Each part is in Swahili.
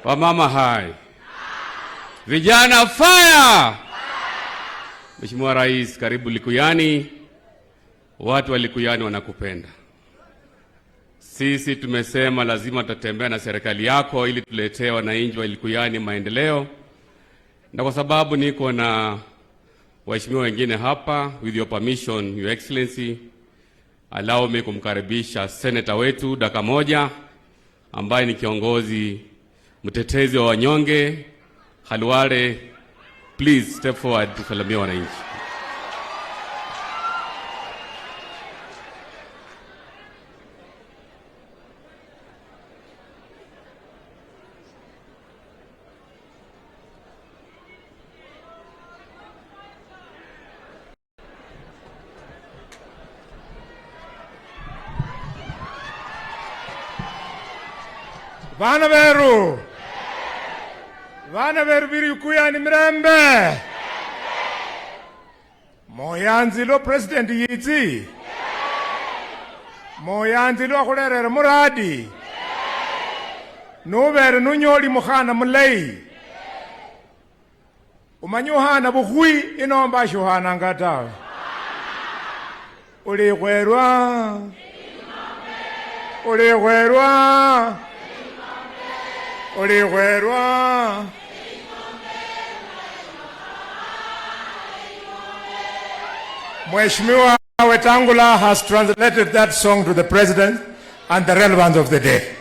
Wamama hai, vijana fire! Mheshimiwa Rais, karibu Likuyani. Watu wa Likuyani wanakupenda. Sisi tumesema lazima tutatembea na serikali yako ili tuletee wananchi wa Likuyani maendeleo, na kwa sababu niko na waheshimiwa wengine hapa, with your permission, your excellency, allow me kumkaribisha seneta wetu dakika moja, ambaye ni kiongozi mtetezi wa wanyonge Khalwale. Please step forward tusalimie wananchi. Vana veru, vana veru viri Likuyani mirembe moyanzilo president yitsi moyanzilo akhurerere muradi nuvere nunyoli mukhana mulayi umanyi uhana bukhwi inomba shuhananga tawe ulikhwerwa ulikhwerwa ulikhwerwa. Mheshimiwa Wetangula has translated that song to the president and the relevance of the day.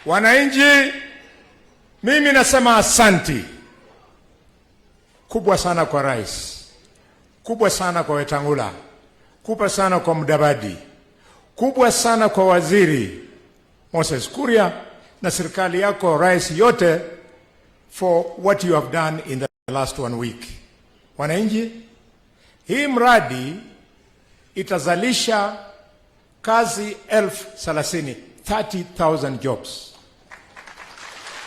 Wananchi, mimi nasema asanti kubwa sana kwa rais, kubwa sana kwa Wetangula, kubwa sana kwa Mudavadi, kubwa sana kwa waziri Moses Kuria na serikali yako rais yote for what you have done in the last one week. Wananchi, hii mradi itazalisha kazi 30,000, 30,000 jobs.